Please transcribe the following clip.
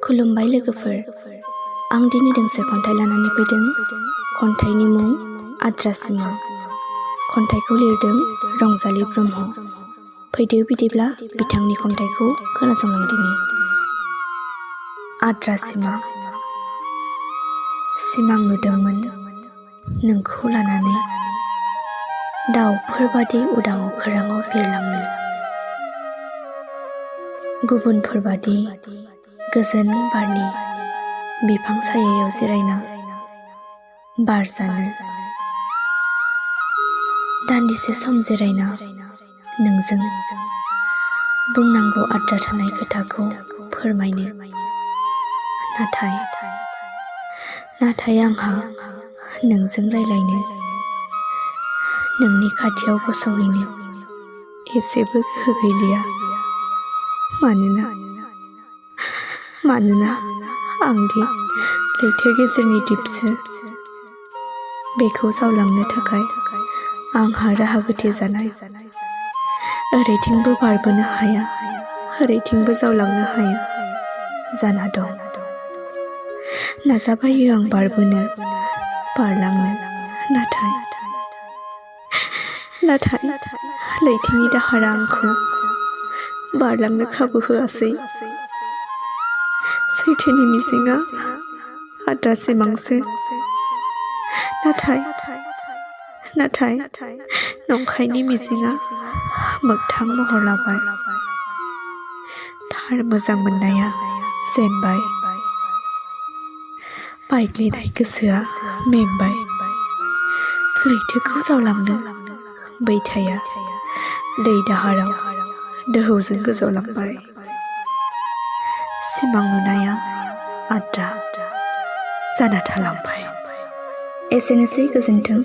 खुलुमबाय लोगोफोर, आं दिनै दोंसे खन्थाइ लानानै फैदों। खन्थाइनि मुं आद्रा सिमां। खन्थाइखौ लिरदों रंजालि ब्रह्म। फैदो बिदिब्ला बिथांनि खन्थाइखौ खोनासंलांदिनि। आद्रा सिमां। सिमां नुदोंमोन नोंखौ लानानै, दाउफोरबादि उदां अख्राङाव बिरलांनो, गुबुनफोरबादि गोजोन बारनि बिफां सायायाव जिरायना बार जानो, दान्दिसे सम जिरायना नोंजों बुंनांगौ आद्रा थानाय खोथाखौ फोरमायनो। नाथाय आंहा नोंजों रायलायनो, नोंनि खाथियाव गसंहैनो एसेबो गोहो गैलिया। मानोना आंदि लैथो गेजेरनि दिपसो, बेखौ जावलांनो थाखाय आंहा राहा गोथे जानाय। ओरैथिंबो बारबोनो हाया, ओरैथिंबो जावलांनो हाया जाना दं। नाजाबायो आं बारबोनो, बारलांनो, नाथाय लैथोनि दाहारा आंखौ बारलांनो खाबु होआसै। सैथोनि मिजिंआ आद्रा सिमांसो, नाथाय नंखायनि मिजिंआ मोगथां महर लाबाय। थार मोजां मोननाया जेनबाय, बायग्लिनाय गोसोआ मेंबाय। लैथोखौ जावलांनो बैथाया दै दाहाराव दोहौजों गोजावलांबाय। सिमां नुनाया आद्रा जाना थालांबाय। एसेनोसै, गोजोन्थों।